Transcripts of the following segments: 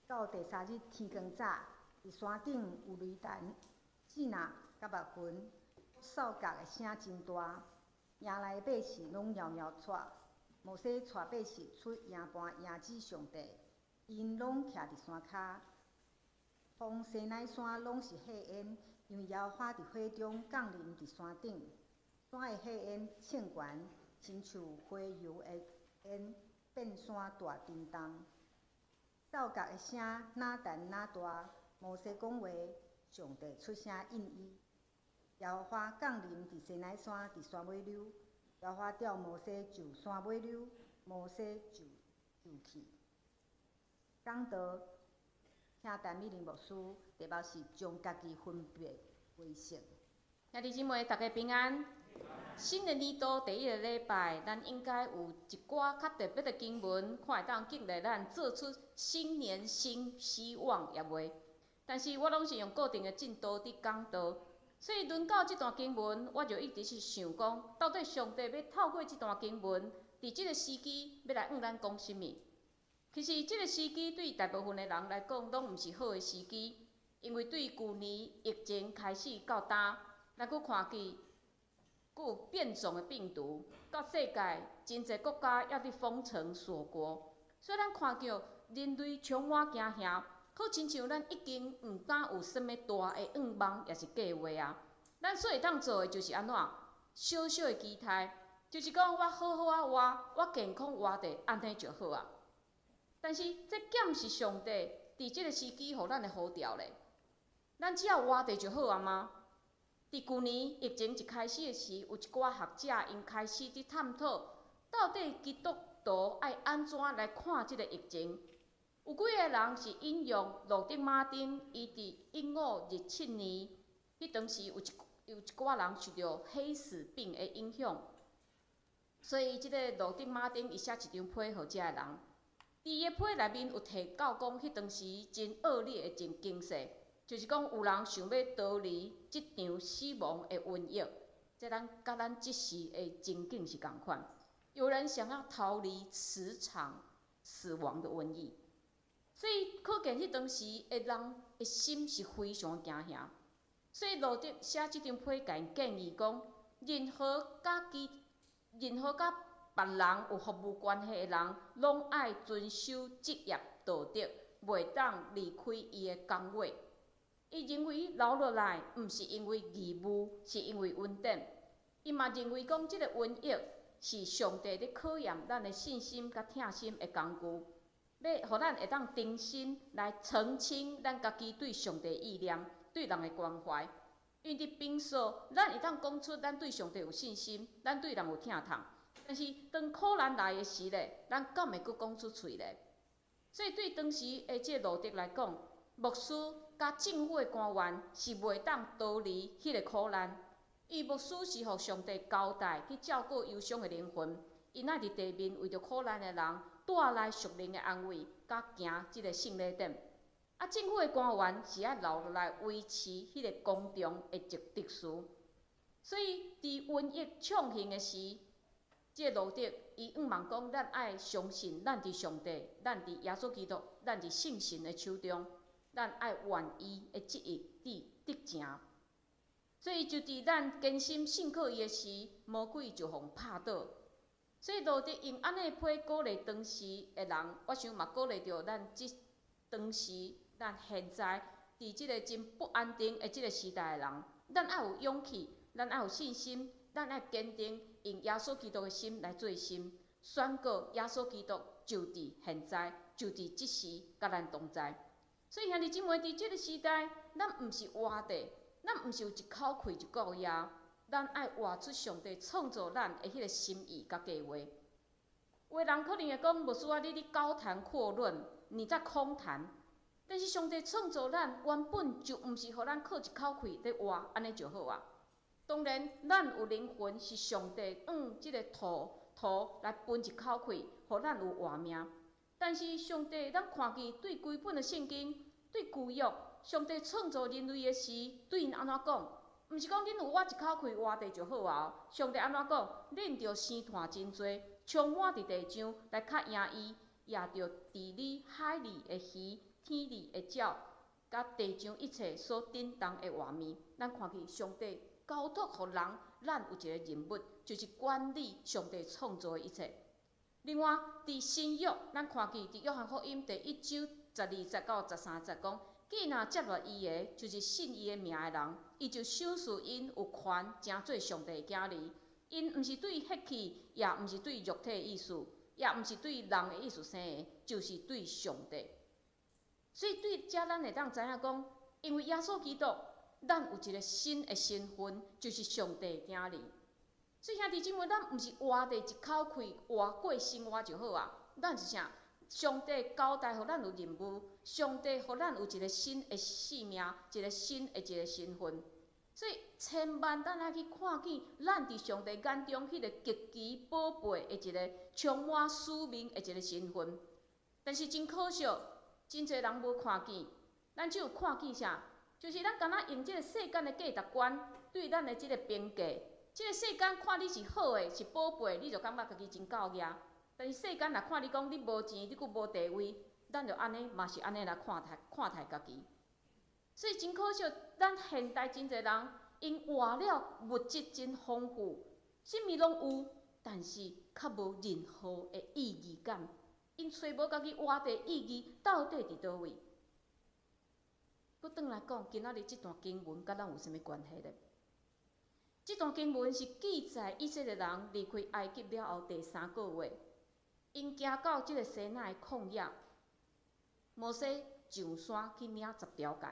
到第三日天光早，佇山頂有雷霆、爍爁佮密雲，哨角的聲真大，營內的百姓攏搖搖掣。摩西帶百姓出營盤迎接上帝，𪜶攏徛佇山跤。風西奈山攏是火焰，因為耶和華佇火中降臨佇山頂。山的火焰衝懸，親像火油的煙，變山大震動。哨角的聲若陳若大，摩西講話，上帝出聲應伊。耶和華降臨佇西奈山，佇山尾溜。耶和華召摩西上山尾溜，摩西就上去。講道，聽陳美玲牧師，題目是將家己分別為聖。兄弟姊妹，大家平安。新的年度第一个禮拜，咱應該有一寡較特別的經文，看會當激勵咱做出新年新希望，也袂。但是我攏是用固定的進度佇講道，所以輪到這段經文，我就一直是想講，到底上帝欲透過這段經文，佇這個時機欲來向咱講啥物？其實這個時機對大部分的人來講，攏毋是好的時機，因為對舊年疫情開始到今，咱閣看見，閣有變種的病毒，到世界真濟國家猶佇封城鎖國，所以咱看著人類充滿驚嚇，好親像咱已經毋敢有啥物大的願望，抑是計劃啊。咱所會當做的就是按怎？小小的期待，就是講我好好仔活，我健康活著，按呢就好啊。但是這敢是上帝佇這个時機予咱的呼召咧？咱只要活著就好啊嗎？佇舊年疫情一開始的時，有一寡學者𪜶開始佇探討，到底基督徒愛按怎來看這个疫情？有幾个人是引用路德馬丁，伊佇1527年，彼當時有一寡人受著黑死病的影響，所以這个路德馬丁伊寫一張批予遮个人。佇伊的批內面有提到講，彼當時真惡劣的情勢，就是講有人想欲逃離這場死亡的瘟疫，這咱佮咱這時的情景是仝款。有人想要逃離此場死亡的瘟疫，所以可見彼當時的人的心是非常驚嚇。所以路德寫這張批，共𪜶建議講，任何佮別人有服務關係的人，攏愛遵守職業道德，袂當離開伊的崗位。伊認為留落來，毋是因為義務，是因為恩典。伊嘛認為講，這个瘟疫是上帝佇考驗咱的信心佮疼心的工具，欲予咱會當重新來澄清咱家己對上帝意念、對人的關懷。因為佇平素，咱會當講出咱對上帝有信心，咱對人有疼痛。但是當苦難來的時咧，咱敢會閣講出喙咧？所以對當時的這個路德來講，牧師佮政府的官員是袂當逃離彼个苦難。伊牧師是予上帝交代去照顧憂傷的靈魂，𪜶愛佇地面為著苦難的人帶來屬靈的安慰，佮行這个聖禮典。啊，政府的官員是愛留落來維持彼个公眾的秩序。所以，佇瘟疫暢行的時，這个路德伊向望講，咱愛相信，咱佇上帝，咱佇耶穌基督，咱佇聖神的手中，咱愛願伊的旨意得得成。所以，就佇咱堅心信靠伊的時，魔鬼就予拍倒。所以，路德用按呢批鼓勵當時的人，我想嘛鼓勵著咱這當時、咱現在佇這个真不安定的這个時代的人，咱愛有勇氣，咱愛有信心，咱愛堅定用耶穌基督的心來做心，宣告耶穌基督就佇現在，就佇這時，佮咱同在。所以兄弟姊妹，佇這个時代，咱毋是活著，咱毋是有一口氣就夠矣，咱愛活出上帝創造咱的彼个心意佮計劃。有的人可能會講，牧師啊，你佇高談闊論，你在空談。但是上帝創造咱，原本就毋是予咱靠一口氣佇活，按呢就好啊。當然，咱有靈魂是上帝按這个土來分一口氣，予咱有活命。但是上帝，咱看見對規本的聖經，對舊約，上帝創造人類的時，對𪜶按怎講？毋是講恁有我一口氣活著就好啊！上帝按怎講？恁著生湠真濟，充滿佇地上，來較贏伊，也著治理海裡的魚、天裡的鳥，佮地上一切所振動的活物。咱看見上帝交託予人，咱有一个任務，就是管理上帝創造的一切。另外，佇新約，咱看見佇約翰福音第1章12節到13節講，既若接納伊的，就是信伊的名的人，伊就賞賜𪜶有權成做上帝的囝兒。𪜶毋是對血氣，也毋是對肉體的意思，也毋是對人的意思生的，就是對上帝。所以對遮咱會當知影講，因為耶穌基督，咱有一个新的身份，就是上帝的囝兒。所以兄弟姊妹，咱毋是活佇一口氣活過生活就好啊。咱是啥？上帝交代予咱有任務，上帝予咱有一个新的生命，一个新的一个身份。所以千萬咱愛去看見，咱佇上帝眼中彼个極其寶貝的一个充滿使命的一个身份。但是真可惜，真濟人無看見，咱只有看見啥？就是咱敢若用這个世間的價值觀對咱的這个評價。這个世間看你是好的，是寶貝，你就感覺家己真夠額。但是世間若看你講你無錢，你閣無地位，咱就按呢嘛是按呢來看待家己。所以真可惜，咱現代真濟人，𪜶活了物質真豐富，啥物攏有，但是較無任何的意義感。𪜶揣無家己活的意義到底佇佗位？閣轉來講，今仔日這段經文佮咱有啥物關係咧？這段經文是記載以色列人離開埃及了後第三個月，𪜶行到這个西奈曠野，摩西上山去領十條誡。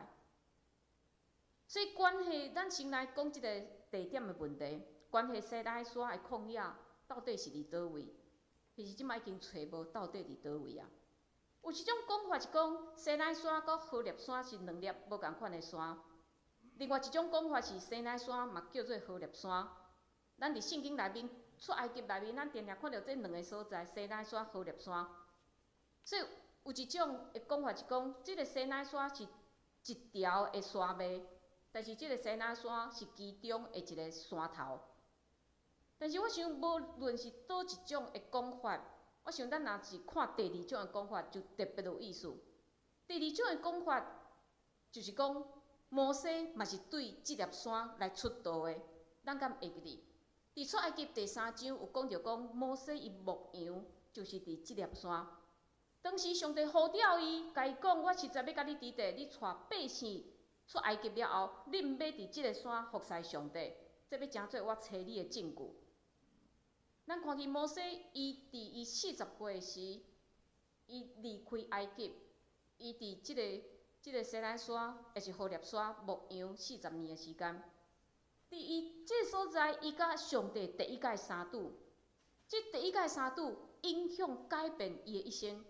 所以關係，咱先來講這个地點的問題。關係西奈山的曠野到底是佇佗位？其實這擺已經揣無到底佇佗位啊。有一種講法是講西奈山佮何烈山是兩粒無仝款的山。另外一種講法是西奈山嘛叫做何烈山。咱佇聖經內面出埃及內面，咱定定看著這兩个所在：西奈山、何烈山。所以有一種的講法是講，這个西奈山是一條的山脈，但是這个西奈山是其中的一个山頭。但是我想，無論是佗一種的講法，我想咱若是看第二種的講法，就特別有意思。第二種的講法就是講，摩西嘛是對這粒山來出道的。咱敢會記得？佇出埃及第三章有講著講，摩西伊牧羊就是佇這粒山。當時上帝呼召伊，共伊講：我實在欲佮你佇佇，你帶百姓出埃及了後，你毋欲佇這个山服侍上帝，這欲成做我揣你的證據。咱看見摩西，伊佇伊40歲時，伊離開埃及，伊佇這个西奈山，抑是何烈山牧羊四十年的時間。佇伊這个所在，伊佮上帝第一擺相拄，這第一擺相拄影響改變伊的一生。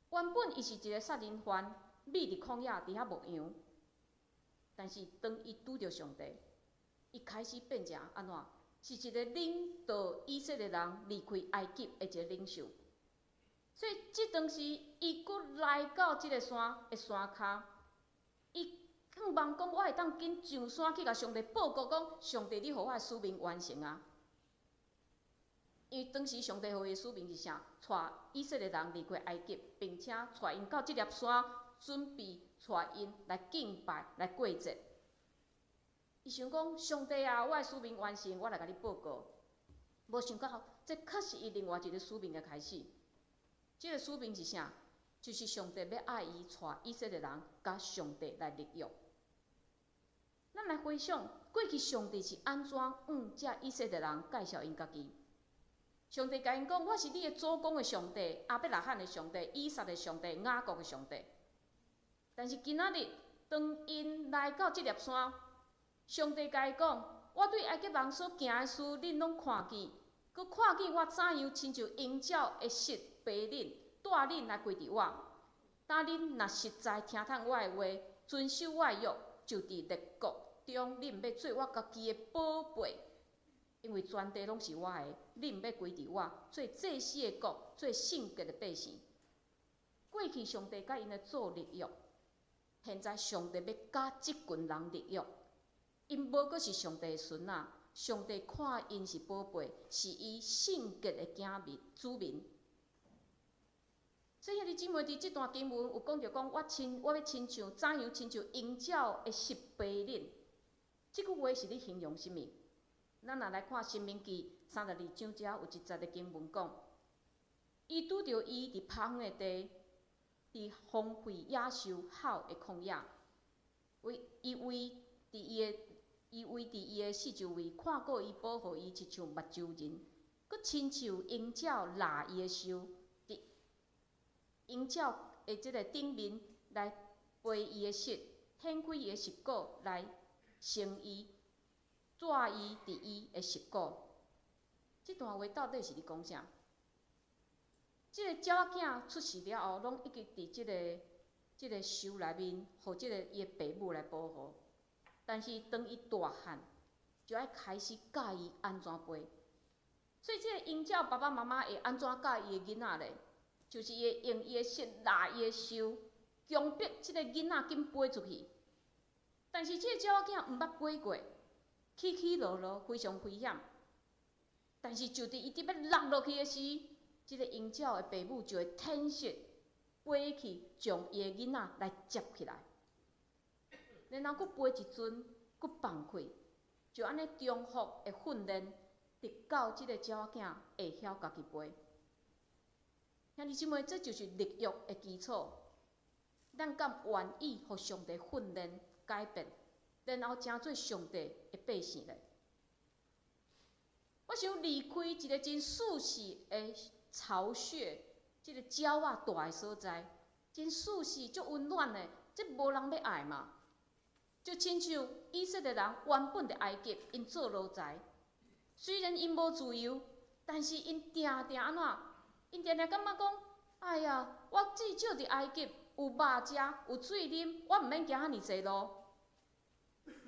原本伊是一个殺人犯，覕佇曠野佇遐牧羊。但是當伊拄著上帝，伊開始變成按怎？是一个領導以色列人離開埃及的一个領袖。所以這當時，伊閣來到這个山的山跤，伊向望講，我會當緊上山去共上帝報告講，上帝，你予我的使命完成啊！因為當時上帝予伊的使命是啥？帶以色列人離開埃及，並且帶𪜶到這粒山，準備帶𪜶來敬拜、來過節。伊想講，上帝啊，我的使命完成，我來共你報告。無想到，這確是伊另外一个使命的開始。這个使命是啥？就是上帝欲愛伊帶以色列人佮上帝來立約。咱來回想過去，上帝是按怎向這以色列人介紹𪜶家己？上帝共𪜶講：我是你的祖公的上帝，亞伯拉罕的上帝，以撒的上帝，雅各的上帝。但是今仔日，當𪜶來到這粒山，上帝共伊講：我對埃及人所行的事，恁攏看見，閣看見我怎樣親像鷹鳥會失爸恁，帶恁來歸佇我。當恁若實在聽從我的話，遵守我的約，就佇列國中，恁欲做我家己的寶貝，因為全地攏是我的，恁欲歸佇我，做祭司的國，做聖潔的百姓。過去上帝佮𪜶來做立約，現在上帝欲佮這群人立約。𪜶無閣是上帝的孫仔，上帝看𪜶是寶貝，是伊聖潔的子民子民。所以兄弟姊妹，佇這段經文有講著講，我親我欲親像怎樣親像鷹鳥的翼飛恁。這句話是咧形容啥物？咱若來看《申命記》32章遮有一節的經文講，伊拄著伊佇荒的地，佇荒廢野獸吼的曠野，為伊為佇伊的伊為佇伊的四周圍看顧伊，保護伊，親像目睭仁，閣親像鷹鳥拉伊的翼，佇鷹鳥的這个頂面來飛伊的翼，展開伊的翼果來承伊，蹛伊佇伊的翼果。這段話到底是咧講啥？這个鳥仔囝出世了後，攏一直佇這個翼內面，予這个伊的爸母來保護。但是當伊大漢，就愛開始教伊按怎飛。所以這个鷹鳥爸爸媽媽會按怎教伊的囡仔咧？就是伊會用伊的翼拉伊的翼，強迫這个囡仔緊飛出去。但是這個鳥仔囝毋捌飛過，起起落落非常危險。但是就佇伊佇欲落落去的時，這個鷹鳥的爸母就會展翅飛去，將伊的囡仔來接起來，然後閣飛一陣，閣放開，就按呢重複的訓練，直到這個鳥仔囝會曉家己飛。兄弟姊妹，這就是立約的基礎。咱敢願意予上帝訓練改變，然後成做上帝的百姓咧？我想離開一個真舒適的巢穴，這個鳥仔蹛的所在，真舒適、足溫暖的，這無人欲愛嘛。就親像以色列人原本佇埃及，𪜶做奴才，雖然𪜶無自由，但是𪜶定定按怎？𪜶定定感覺講：哎呀，我至少佇埃及有肉食，有水啉，我毋免行遐爾濟路。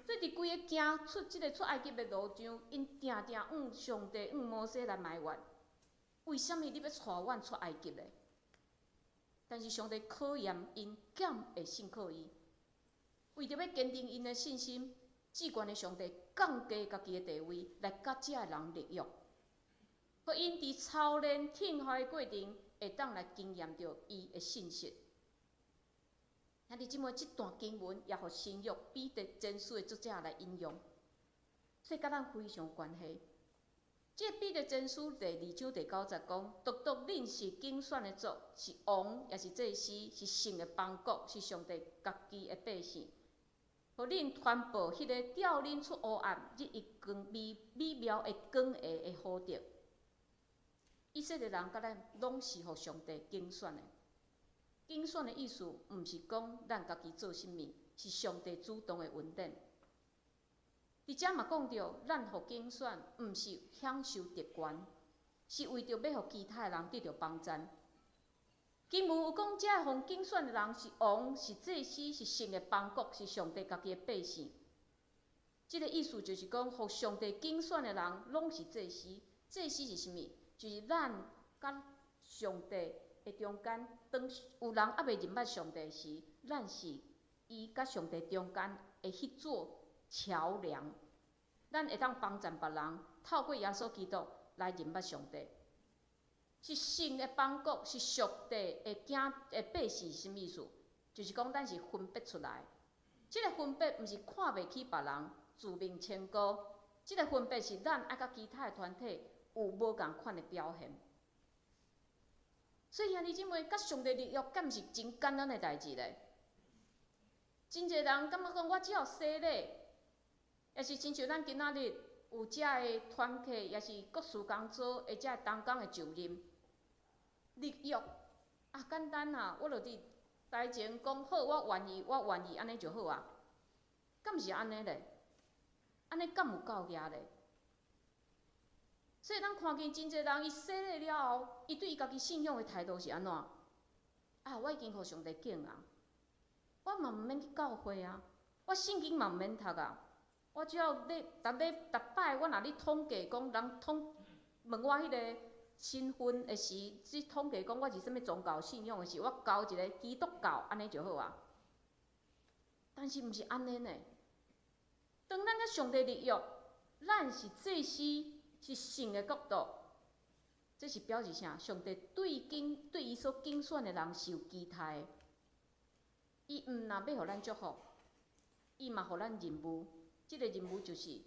所以佇規个行出這个出埃及的路上，𪜶定定向上帝、向摩西來埋怨：為啥物你欲帶阮出埃及咧？但是上帝考驗𪜶，敢會信靠伊？為著欲堅定𪜶的信心，至懸的上帝降低家己的地位，來佮這个人立約，予𪜶佇操練聽候的過程，會當來經驗著伊的信實。兄弟姊妹，這段經文也予新約彼得前書的作者來引用，所以佮咱非常有關係。這彼得前書第2章第9節講：獨獨恁是揀選的族，是王，也是祭司，是聖的邦國，是上帝家己的百姓。予恁傳報彼个召恁出黑暗，入伊光美美妙的光下的福德。以色列人佮咱攏是予上帝揀選的。揀選的意思，毋是講咱家己做啥物，是上帝主動的恩典。佇遮嘛講著，咱予揀選，毋是享受特權，是為著欲予其他的人得著幫贊。經文有講，這个予揀選的人是王，是祭司，是聖的邦國，是上帝家己的百姓。這个意思就是講，予上帝揀選的人，攏是祭司。祭司是啥物？就是咱佮上帝的中間，當有人猶未認捌上帝時，咱是伊佮上帝中間的彼座橋梁。咱會當幫贊別人，透過耶穌基督來認捌上帝。是聖的邦國，是上帝的囝的百姓，是啥物意思？就是講咱是分別出來。這个分別毋是看袂起別人，自命清高。這个分別是咱愛佮其他的團體有無仝款的表現。所以兄弟姊妹，佮上帝立約，敢毋是真簡單的代誌咧？真濟人感覺講，我只要洗禮，也是親像咱今仔日有遮的團契，也是各事工組的遮同工的就任立約啊，簡單啊，我就佇台前講好，我願意，我願意，按呢就好啊。敢毋是按呢咧？按呢敢有夠額咧？所以咱看見真濟人，伊洗禮了後，伊對伊家己信仰的態度是按怎？啊，我已經予上帝揀啊，我嘛毋免去教會啊，我聖經嘛毋免讀啊，我只要咧，逐禮逐擺我若咧統計講，人統問我彼个身份的時，去統計講我是啥物宗教信仰的時，我交一个基督教，按呢就好啊。但是毋是按呢呢？當咱佮上帝立約，咱是祭司，是聖的國度，這是表示啥？上帝對揀對伊所揀選的人是有期待的。伊毋若欲予咱祝福，伊嘛予咱任務。這个任務就是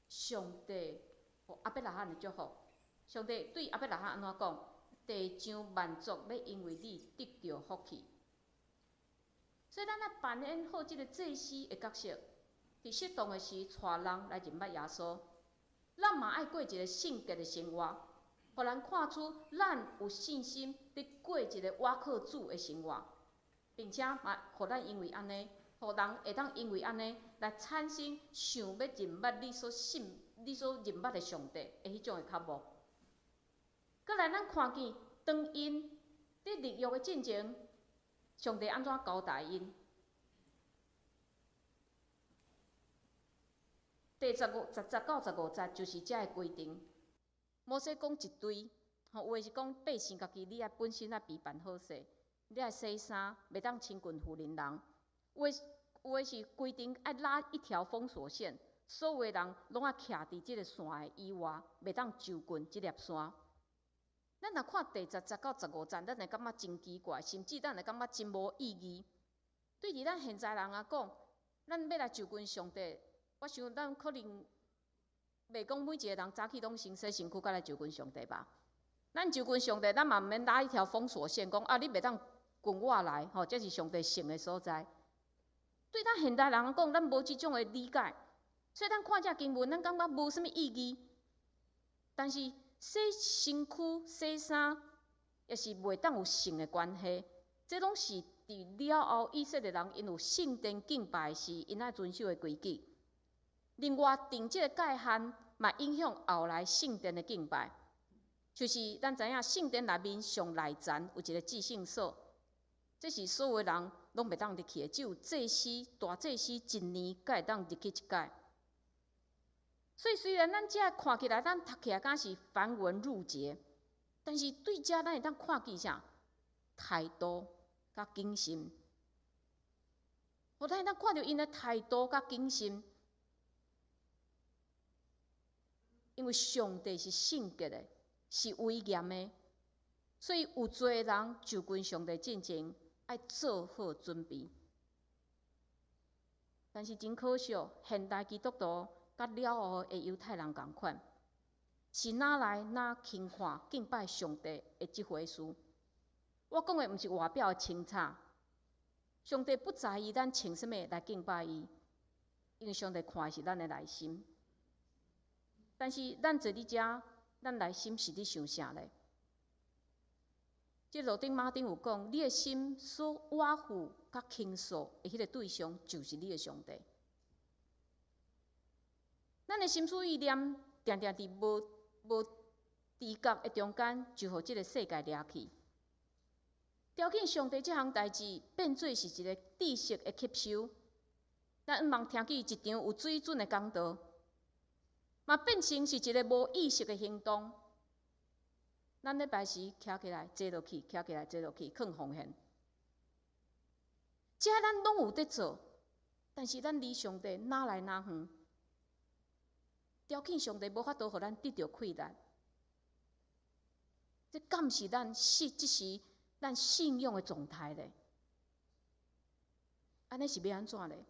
上帝予亞伯拉罕的祝福。上帝對亞伯拉罕按怎講？地上萬族欲因為你得著福氣。所以咱愛扮演好這个祭司的角色，佇適當的時，帶人來認捌耶穌。咱嘛愛過一个聖潔的生活，予人看出咱有信心佇過一个倚靠主的生活，並且嘛，予咱因為按呢，予人會當因為按呢來產生想欲認捌你所信、你所認捌的上帝的彼種的渴慕。閣來，咱看見當𪜶佇立約的進前，上帝按怎交代𪜶？第十五、十節到十五節就是遮的規定。摩西講一堆，吼，有的是講百姓家己，你愛本身愛備辦好勢，你愛洗衫，袂當親近婦人人。有的有的是規定愛拉一條封鎖線，所有的人攏愛徛佇這个線的以外，袂當就近這粒山。咱若看第十節到十五節，咱會感覺真奇怪，甚至咱會感覺真無意義。對佇咱現在人來講，咱欲來就近上帝，我想咱可能袂講每一个人早起攏先洗身軀，才來就近上帝吧。咱就近上帝，咱嘛毋免拉一條封鎖線，講啊，你袂當近我來，吼，這是上帝聖的所在。對咱現代人來講，咱無這種的理解，所以咱看這經文，咱感覺無啥物意義。但是洗身軀、洗衫，抑是袂當有性的關係，這攏是佇了後以色列人𪜶有聖殿敬拜時，𪜶愛遵守的規矩。另外，定這个界限嘛，影響後來聖殿的敬拜。就是咱知影聖殿內面上內層有一个至聖所，這是所有人攏袂當入去的，只有祭司、大祭司一年才會當入去一擺。所以雖然咱這看起來，咱讀起來敢是繁文縟節，但是對這咱會當看見啥？態度佮謹慎。予咱會當看著𪜶的態度佮謹慎，因為上帝是聖潔的，是威嚴的，所以有罪的人就近上帝進前，愛做好準備。但是真可惜，現代基督徒佮了後的猶太人仝款，是哪來哪輕看敬拜上帝的這回事。我講的毋是外表的清彩，上帝不在意咱穿啥物來敬拜伊，因為上帝看的是咱的內心。但是咱坐佇遮，咱內心是佇想啥咧？這羅丁馬丁有講，你的心所倚附佮傾訴的彼个對象，就是你的上帝。咱的心思意念，定定佇無無知覺的中間，就予這个世界掠去。調緊上帝這項代誌，變做是一个知識的吸收。咱向望聽見一場有水準的講道，嘛變成是一个無意識的行動。咱禮拜時徛起來坐落去，徛起來坐落去，囥奉獻。這咱攏有佇做，但是咱離上帝哪來哪遠？調緊上帝無法度予咱得著氣力，這敢是咱是這時咱信仰的狀態咧？按呢是欲按怎咧？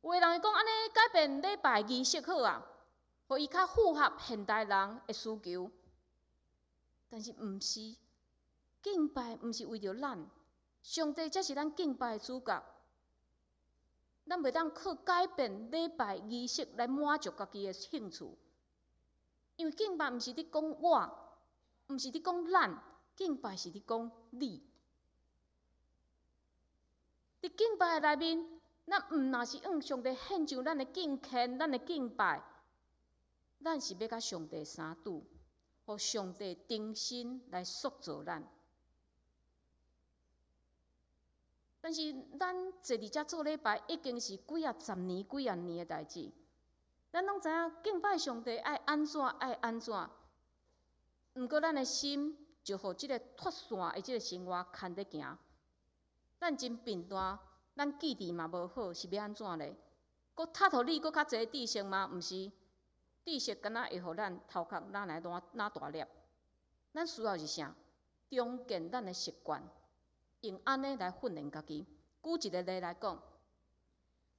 有的人會講，按呢改變禮拜儀式好啊，予伊較符合現代人的需求。但是毋是，敬拜毋是為著咱，上帝才是咱敬拜的主角。咱袂當靠改變禮拜儀式來滿足家己的興趣，因為敬拜毋是佇講我，毋是佇講咱，敬拜是佇講你。佇敬拜的內面，咱毋若是向上帝獻上咱的敬虔、咱的敬拜，咱是欲佮上帝相拄，予上帝重新來塑造咱。但是咱坐佇遮做禮拜，已經是幾仔十年、幾仔年的代誌。咱攏知影敬拜上帝愛按怎愛按怎，毋過咱的心就予這个脫線的這个生活牽咧行。咱真貧惰，咱記憶嘛無好，是欲按怎咧？閣踢予你閣較濟知識嗎？毋是，知識敢若會予咱頭殼哪來哪大粒。咱需要是啥？重建咱的習慣，用按呢來訓練家己。舉一個例來講，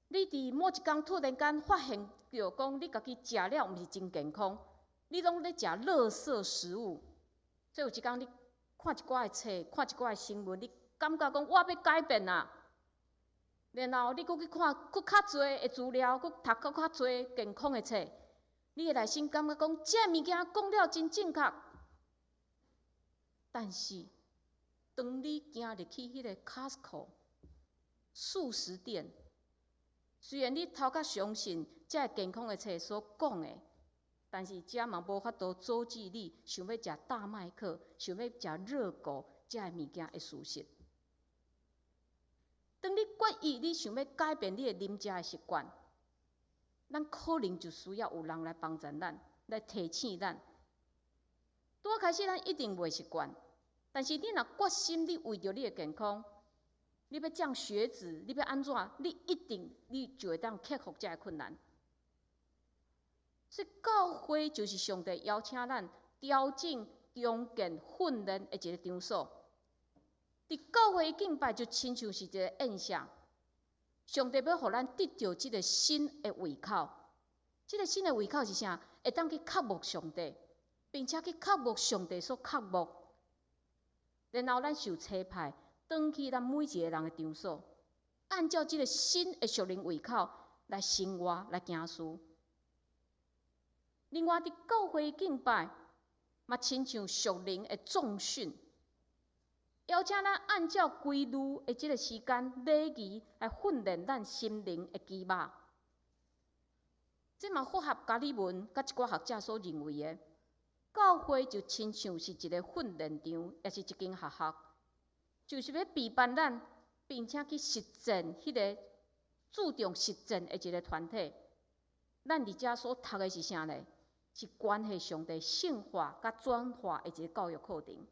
你佇某一工突然間發現著講你家己食了毋是真健康，你攏咧食垃圾食物。所以有一工你看一寡的冊，看一寡的新聞，你感覺講我欲改變啊。然後你閣去看閣較濟的資料，閣讀閣較濟健康的冊，你的內心感覺講，這个物件講了真正確。但是，當你行入去彼個 Costco 速食店，雖然你頭殼相信這个健康的冊所講的，但是這嘛無法度阻止你想欲食大麥克、想欲食熱狗這个物件的事實。當你決意你想欲改變你的啉食的習慣，咱可能就需要有人來幫助咱，來提醒咱。拄仔開始咱一定袂習慣，但是你若決心，你為著你的健康，你欲降血脂，你欲按怎，你一定你就會當克服這个困難。所以教會就是上帝邀請咱調整、重建、訓練的一個場所。佇教會敬拜就親像是一個宴席，上帝欲予咱得著這个新的胃口。這个新的胃口是啥？會當去渴慕上帝，並且去渴慕上帝所渴慕。然後咱受差派，轉去咱每一個人的場所，按照這个新的屬靈胃口來生活、來行事。另外，佇教會敬拜，嘛親像屬靈的重訓，邀請咱按照規律的這个時間禮儀來訓練咱心靈的肌肉。這嘛符合加爾文佮一寡學者所認為的，教會就親像是一個訓練場，抑是一間學校，就是欲備辦咱，並且去實踐彼个注重實踐的一個團體。咱佇遮所讀的是啥呢？是關係上帝聖化佮轉化的一個教育課程。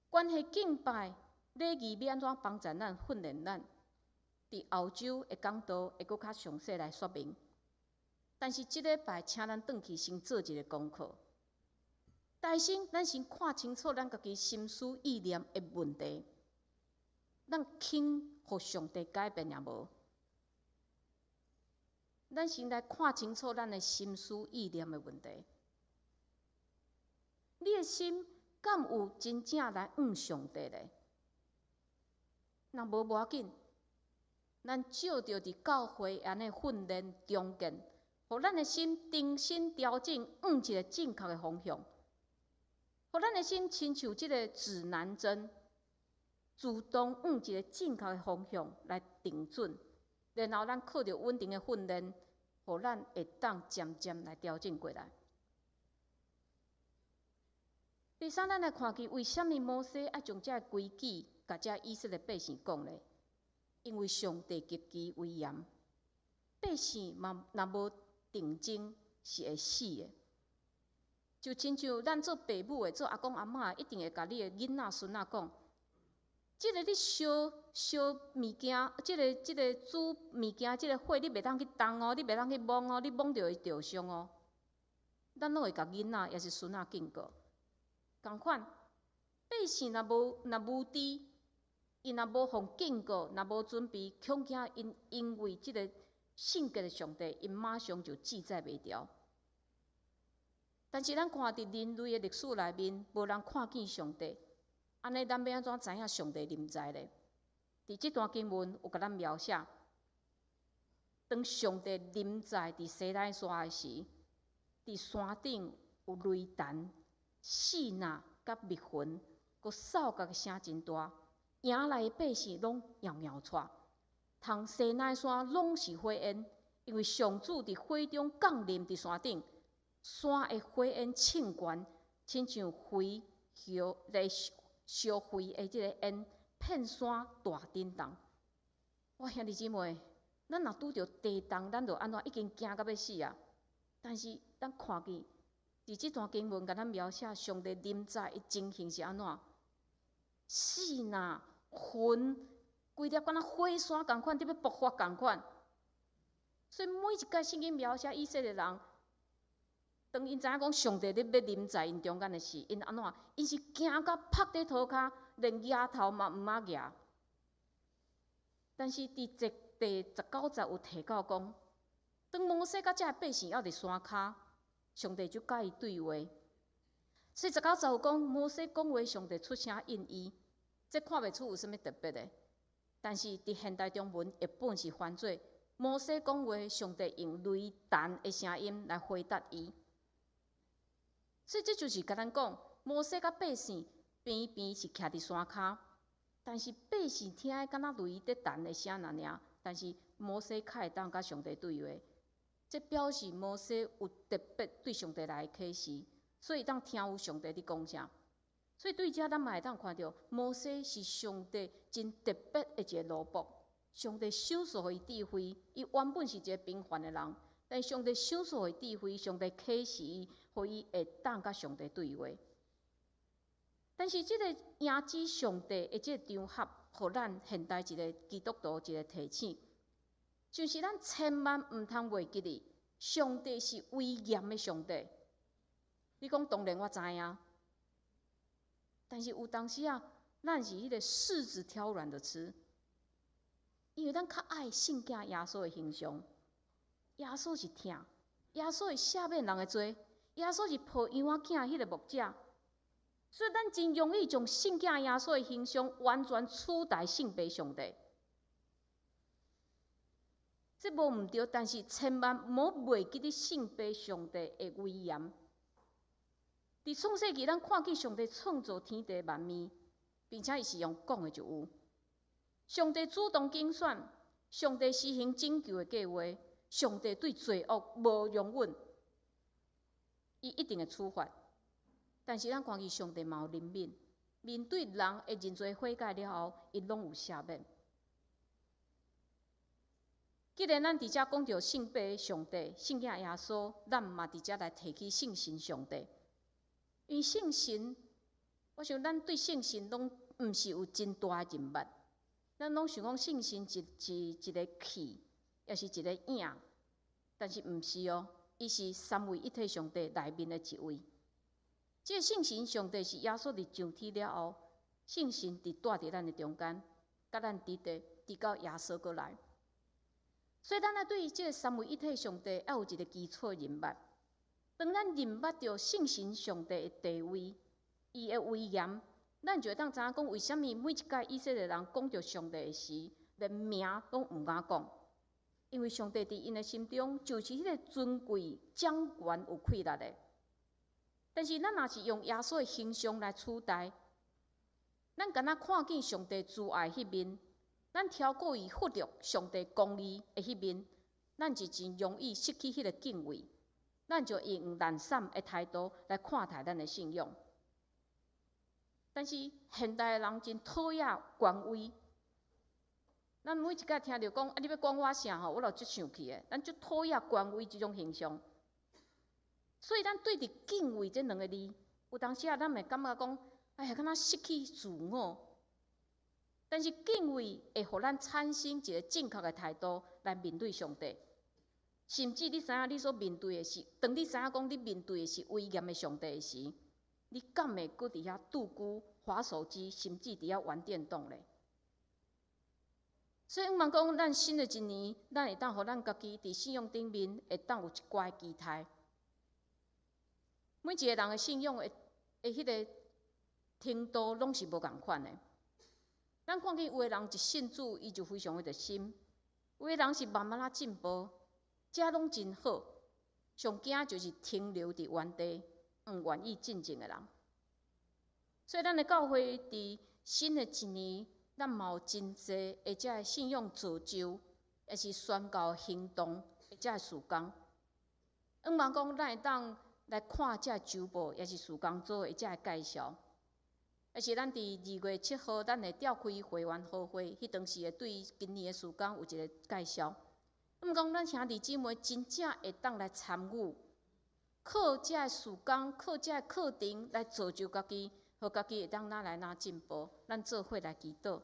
關係敬拜禮儀欲按怎幫助咱訓練咱？佇後週的講道會閣較詳細來說明。但是這禮拜，請咱轉去先做一個功課。首先，咱先看清楚咱家己心思意念的問題。咱肯予上帝改變抑無？咱先來看清楚咱的心思意念的問題。你的心敢有真正來向上帝咧？若無無要緊，咱藉著佇教會按呢訓練重建，予咱的心重新調整，向一個正確的方向。予咱的心親像這个指南針，自動向一個正確的方向來定準，然後咱靠著穩定的訓練，予咱會當漸漸來調整過來。第三，咱來看見為啥物摩西愛將這个規矩共這以色列百姓講咧？因為上帝極其威嚴，百姓嘛若無定睛是會死的。就親像咱做爸母的、做阿公阿嬤的，一定會共你的囡仔孫仔講：這个你燒燒物件，這个煮物件，這个火你袂當去動哦，你袂當去摸哦，你摸著會著傷哦。咱攏會共囡仔抑是孫仔警告。仝款，百姓若無若無知，𪜶若無予警告，若無準備，恐驚𪜶因為這個聖潔的上帝，𪜶馬上就志在袂牢。但是咱看佇人類的歷史內面，無人看見上帝，按呢，咱欲按怎知影上帝臨在咧？佇這段經文有共咱描寫，當上帝臨在佇西奈山的時，佇山頂有雷霆、爍爁佮密雲，閣掃覺的聲真大，營內的百姓攏搖搖掣，通西奈山攏是火焰，因為上主佇火中降臨佇山頂，山的火焰衝懸，親像火燒咧燒沸的這个煙，遍山大震動。我兄弟姊妹，咱若拄著地動，咱就按怎已經驚甲欲死啊！但是咱看見佇這段經文共咱描寫上帝臨在的情形是按怎？爍爁雲，規粒敢若火山仝款，佇欲爆發仝款。所以每一擺聖經描寫以色列人，當𪜶知影講上帝咧欲臨在𪜶中間的時，𪜶按怎？𪜶是驚甲趴佇塗跤，連額頭嘛毋敢舉。但是佇這第19節有提到講，當摩西佮這个百姓猶佇山跤，上帝就佮伊對話。所以十九節有講，摩西講話，上帝出聲應伊，這看袂出有啥物特別的。但是佇現代中文譯本是翻做摩西講話，上帝用雷霆的聲音來回答伊。所以這就是共咱講，摩西佮百姓邊邊是徛佇山跤，但是百姓聽的敢若雷佇彈的聲爾爾，但是摩西較會當佮上帝對話，這表示摩西有特別對上帝來的啟示，所以當聽有上帝佇講啥。所以對這咱嘛會當看著，摩西是上帝真特別的一個奴僕，上帝賞賜予伊智慧，伊原本是一個平凡的人，但上帝賞賜予伊智慧，上帝啟示伊，予伊會當佮上帝對話。但是這個迎接上帝的這個場合，予咱現代一個基督徒一個提醒，就是咱千萬毋通袂記得，上帝是威嚴的上帝。你講當然我知影，但是有當時啊，咱是彼個柿子挑軟的吃，因為咱較愛聖囝耶穌的形象。耶穌是疼，耶穌會赦免人的罪，耶穌是抱羊仔囝彼個牧者，所以咱真容易將聖囝耶穌的形象完全取代聖父上帝。這無毋對，但是千萬莫袂記得聖父上帝的威嚴。佇創世記，咱看見上帝創造天地萬物，並且伊是用講的就有。上帝主動揀選，上帝施行拯救的計劃，上帝對罪惡無容忍，伊一定會處罰。但是咱看見上帝嘛有憐憫，面對人會認罪悔改了後，伊攏有赦免。既然咱佇遮講著聖父上帝、聖囝耶穌，咱嘛佇遮來提起聖神上帝。因為聖神，我想咱對聖神攏毋是有真大的認捌，咱攏想講聖神是一個氣，抑是一個影，但是毋是哦，伊是三位一體上帝內面的一位。這個聖神上帝是耶穌佇上天了後，聖神佇蹛佇咱的中間，佮咱佇佇直到耶穌閣來。所以咱愛對這個三位一體上帝愛有一個基礎認捌。當咱認捌著聖神上帝的地位，伊的威嚴，咱就會當知影講，為啥物每一擺以色列人講著上帝的時，連名攏毋敢講，因為上帝佇𪜶的心中就是彼個尊貴、掌權、有氣力的。但是咱若是用耶穌的形象來取代，咱敢若看見上帝慈愛彼面，咱跳過伊忽略上帝公義的彼面，咱就真容易失去彼個敬畏。咱就用懶散的態度來看待咱的信仰。但是現代的人真討厭權威。咱每一擺聽著講啊，你欲管我啥吼，我就足生氣的。咱足討厭權威這種形象。所以咱對著敬畏這兩个字，有當時啊，咱會感覺講，哎呀，敢若失去自我。但是敬畏會予咱產生一個正確的態度來面對上帝。甚至你知影，你所面對的是，當你知影講你面對的是威嚴的上帝的時，你敢會閣佇遐拄龜滑手機，甚至佇遐玩電動咧？所以，毋茫講，咱新的一年，咱會當予咱家己佇信仰頂面會當有一寡期待。每一個人的信仰的彼個程度攏是無仝款的。咱看見有的人一信主，伊就非常的熱心；有的人是慢慢仔進步。這攏真好，上驚就是停留佇原地，毋願意進前的人。所以，咱的教會佇新的一年，咱嘛有真濟的這个信仰造就，抑是宣告行動的這个事工。毋茫講，咱會當來看這个週報，抑是事工組的這个介紹，抑是咱佇2月7號，咱會召開會員好會，彼當時會對今年的事工有一個介紹。毋過，咱兄弟姊妹真正會當來參與，靠這个事工，靠這个課程來造就家己，予家己會當愈來愈進步。咱做伙來祈禱。